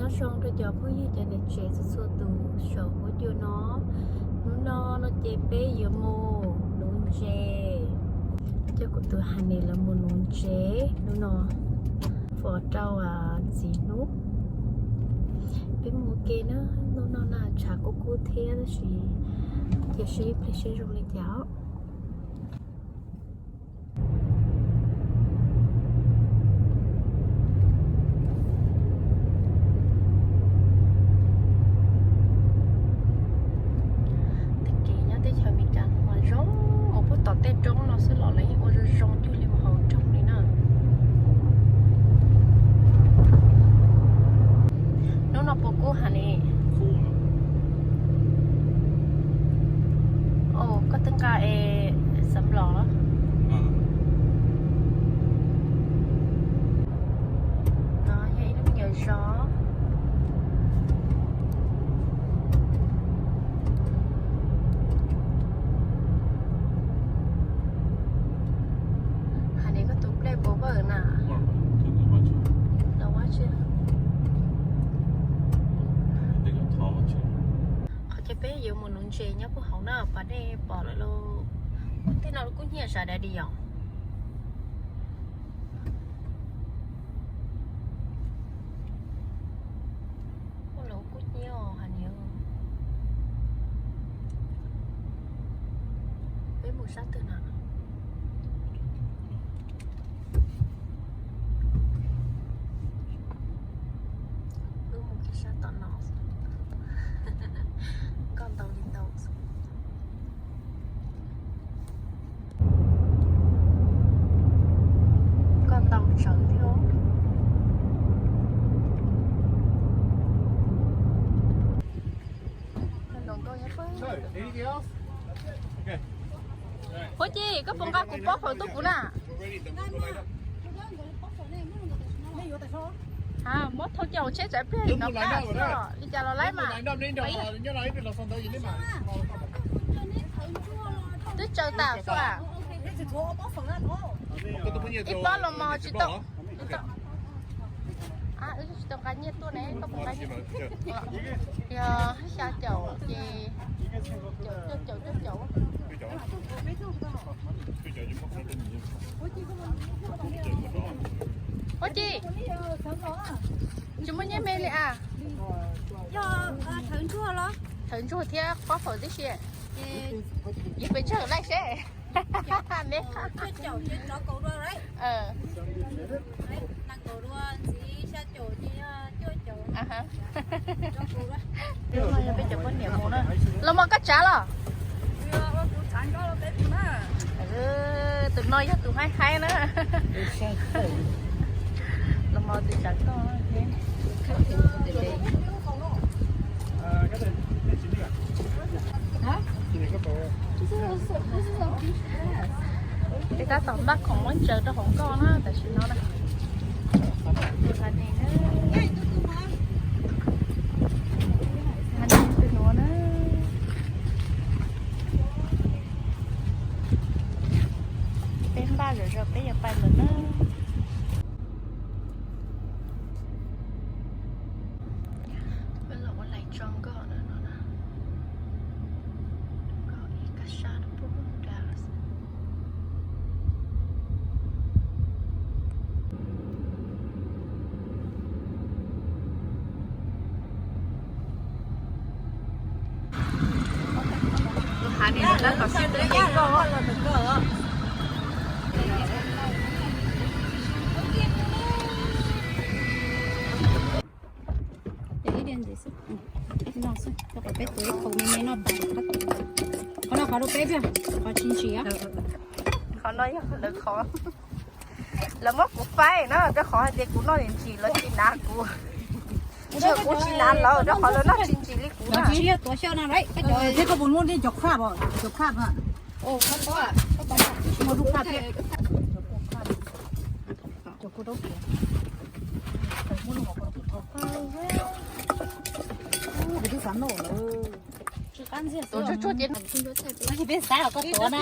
Nyob zoo rau cov phooj ywg cov niam tsev txhua txhua tus saum huab cua no. Hnub no no ces peb yuav mus nuv ntses. Coj kuv tus Honey lawv mus nuv ntses hnub no, foom rau txiv hnub. Peb mus ua ke na, hnub no na tshav kub kub thiab tab sis cia seb peb seb zoo li cas. Tag kis nyob teb chaws Amelikas no mas zoo, mus puag tom tej roob no xwb los lawv yeej ua zoo zoo cuag li mus hauv nroog li na. Hnub no puas kub Honey? Koj twb nqa es xav nplom los? No yog ib lub me nyuam zos. Honey, koj tus nplej puas vawm na? Los ua tsi? Qhov chaw peb yuav mus nuv ntses nyob puag hauv na, pas dej pom lawm lauj. Ub, tej no kuj nyiam sawv daws di yom. Ua los kuj nyiam os Honey. Peb mus sab twg na? Wb mus kiag sab tom no. Nkauj ntau li ntau. Nkauj ntau tsawv thiab. Huab Ci, koj puas nqa kuv pob khaum tuaj kuv na? Muab thau coj tsheb tsam pliag no kaj xwb os, li cas los laib mas. Twb tsaws tas xwb a. Ib pob los mos tsis tau. Wb tsis tau nqa nyiaj tuaj ne, koj puas nqa nyiaj? Yog xya caum ces cuaj caum, cuaj caum. Huab Ci, tsis muaj nyiaj me li a? Yog thawv ntsuag los? Thawv ntsuag thiab pob khaum tib si. Yus pes tsawg laij seb. Los mos koj tsav los? Tus no yog tus haib haib na. Los mos tus tsav koj. Peb tab tom npaj khoom muab ntsaws rau hauv nkoj na tam sim no na. Peb npaj zom zaws peb yuav pais lawm na. Peb los ua lais tso nkoj no na. Nkoj ib kab sab puag nrad. Hav ni tab tom sib twv yees nkoj. Ib ntsis xwb, no xwb, rau kom peb tuav ib qho me me noj tas. Qhov no qhov rau peb thiab, qhov tsis ntsim. Qhov no yog lawv qhov, lawv muab kuv faib na, rau qhov hais tias kuv noj ntsim lawv tsis hnav kuv. Tsis yog kuv tsis hnav lawv, rau qhov lawv noj tsis ntsim li kuv na. Thiab koj puas muaj cov crab os, cov crab na. Cov kua daub tias, muab no, kuv twb xav noj lawm. Tsuag tsuag ces peb xav kom koj tuav na.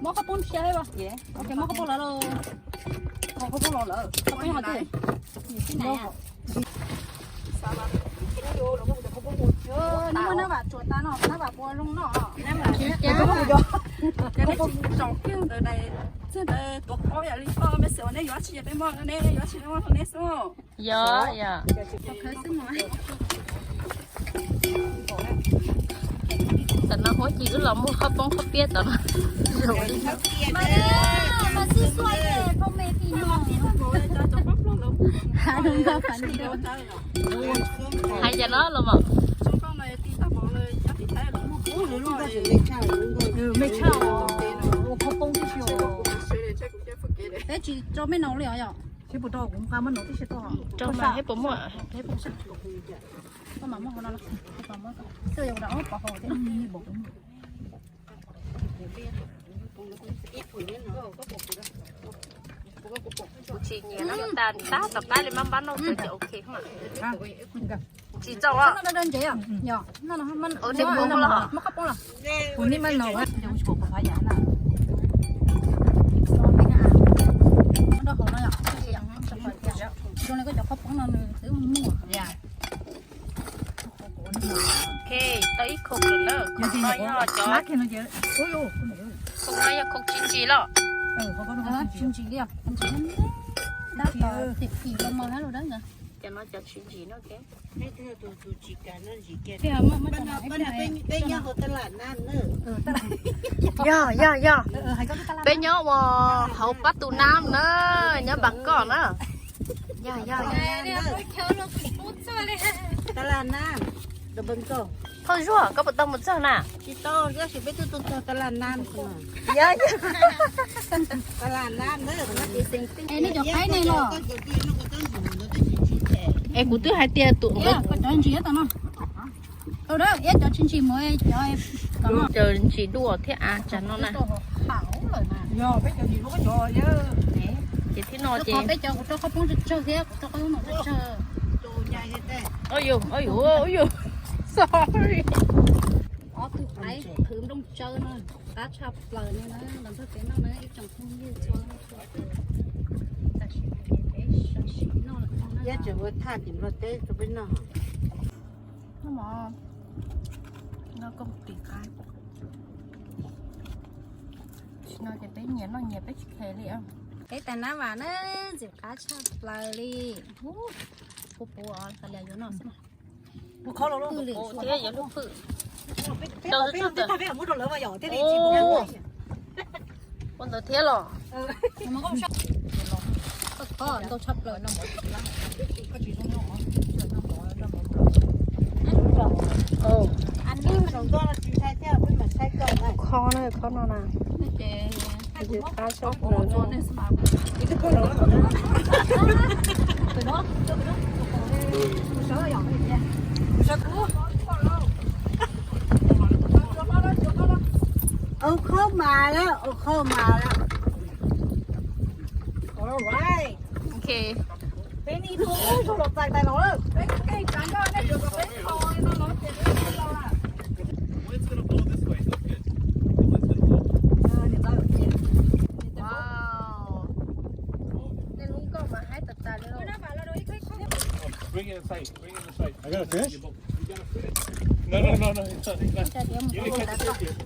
Muab koj poob nrhiav os, muab koj poob lawv los. Nab vam tsuas tas no, nab vam puas zoo noj. Txiv ntawd tuav qaub yam li koj, mej xav ua neb yuav tsis, peb muab ne, yuav tsis peb muab rau neb xwb. Yog, yog. Tam no huab cis wb los muag qhob poob qhob piab tam no. Hais cas no los mas. Peb tsis rau mej no li os yom. Rau mas peb puas muaj. Kuv tsis nyiam no, tas tab tom qab li mab npab noj txawv ces ok. Tsis txaus os. Ua tib poob los. Zoo li koj cov qhob poob no nws twb muaj. Ok, tau ib khoom lawm na. Khoom no yog, khoom no yog khoom tsis ntsim los? Tsis ntsim li os. Tab tom tim tim los mas hab los dawb ntawd. Cov no cov tsis ntsim no. Yog, yog, yog. Peb nyob ua hauv pab tu nab na, nyob Npas Koj na. Yog, yog, yog. Thauj Zuag, koj puas tau mus txog na? Yog, yog. Es nej cov qaib ne los? Es kuv twb hais tias tus, cov ntsis tab tom no. Cov ntsis dua thiab a tsam no na. Ces thiab no ces peb cov kuv rau qhob poob tsawg tsawg thiab kuv rau qhob poob tsawg tsawg. Sorry. Ob tug qaib qhwv nplooj tsawb no, qab tshaj plaws li na, los nrog peb noj na ib tsoom phooj ywg txhua leej txhua tus. Tam sim no ces peb sawv sim noj lawm no na. Yab tseem ua thaj tim Nplog teb rau peb noj. Noj mov, noj kooj tis qaib. Tam sim no ces peb nyias noj nyias, peb tsis khes li. Peb tais nab vam na, ntxim qab tshaj plaws li. Puv puv os, yuav noj xwb. Thiab yuav lub hwj. Ua ntawd thiab los? Khob na, khob no na. Qab tshaj plaws. Ua khob mas lawm, ua khob mas lawm. Ok. Wow. Nej lub nkauj mas haib tas tas li. Bring it inside. Bring it inside. I gotta finish? You gotta finish. No, no, no, no. You can catch it here.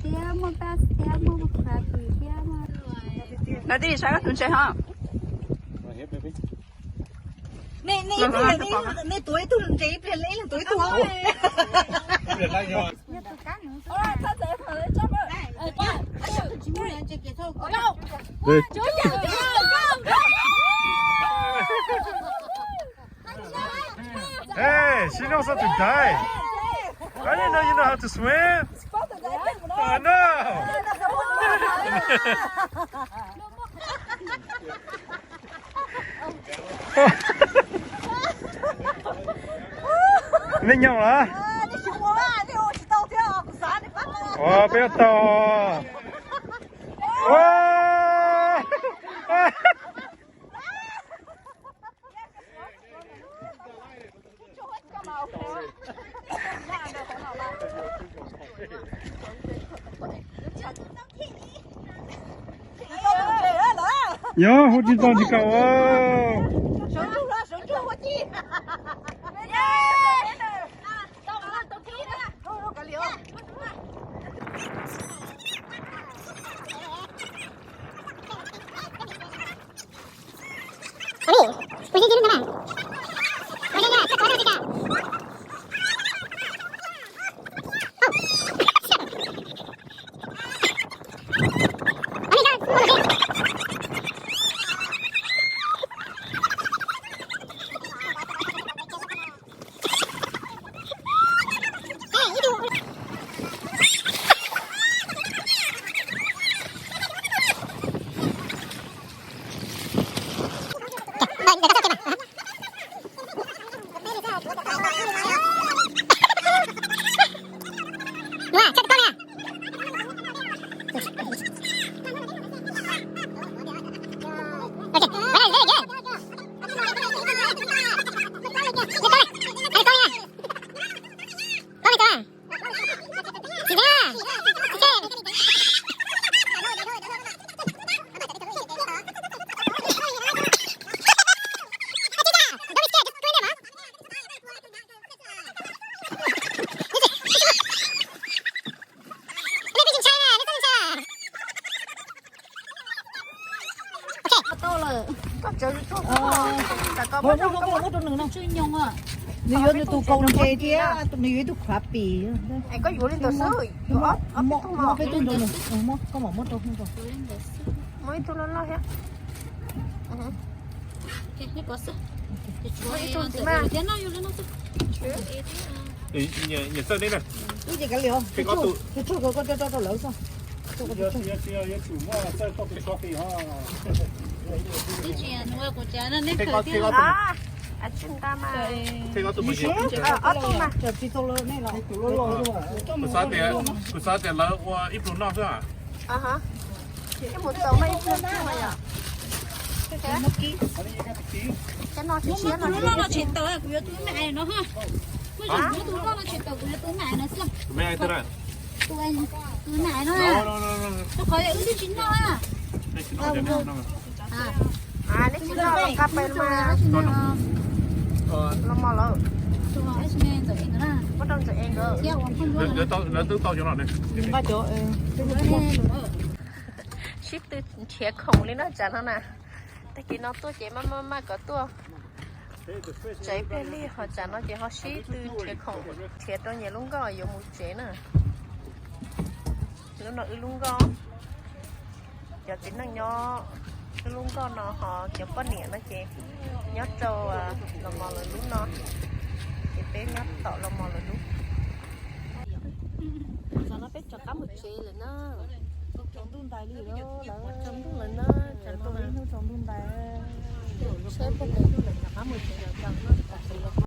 Thiab muaj pab thiab muaj crappie thiab muaj. Lawv twb saib koj tus ntses ho. Right here, baby. Nej, nej, nej tuav ib tug ntses ib pliag, ib leeg tuav ib tug. Hey, she knows how to dive. I didn't know you know how to swim. I know. Nej nyob los? Ua peb tau. Yog hu tsis txog tsis kaum. Muab rau nws no, nws yuav nws tus kaus ntses thiab nws yuav ib tug crappie. Muab peb tug rau nws, koj mam muab rau. Tus tshuaj koj coj rau lawv xwb. Kuv xav tias lawv ua ib pluag noj xwb. Muab tus loj no tshem tawm, kuv yuav tus me no. Muab tus loj no tshem tawm, kuv yuav tus me no xwb. Tus me no, rau qhov wb twb tsis noj. Neb tsis noj, nqa peb los mas. Los mos lawm. Muab rau ntxawm es nkawd. Lawv twb tau cov no. Sib tw nrhiav khoom li no tsam no na. Tag kis no tuaj ces maj maj maj kom tuaj tsev pliag li, ho tsam no ces ho sib tw nrhiav khoom, nrhiav rau nyias lub nkoj yuav mus tsev na. Lub no wb lub nkoj, cov txiv neej nyob wb lub nkoj no, ho cov poj niam no ces nyob rau los mos lawv lub no, ces peb nyob tom los mos lawv lub. Tsam no peb rov qab mus tsev lawm na. Tsaus ntuj ntais li, tsaus ntuj lawm na, tsaus ntuj ntais. Seb peb rov qab mus tsev lawm.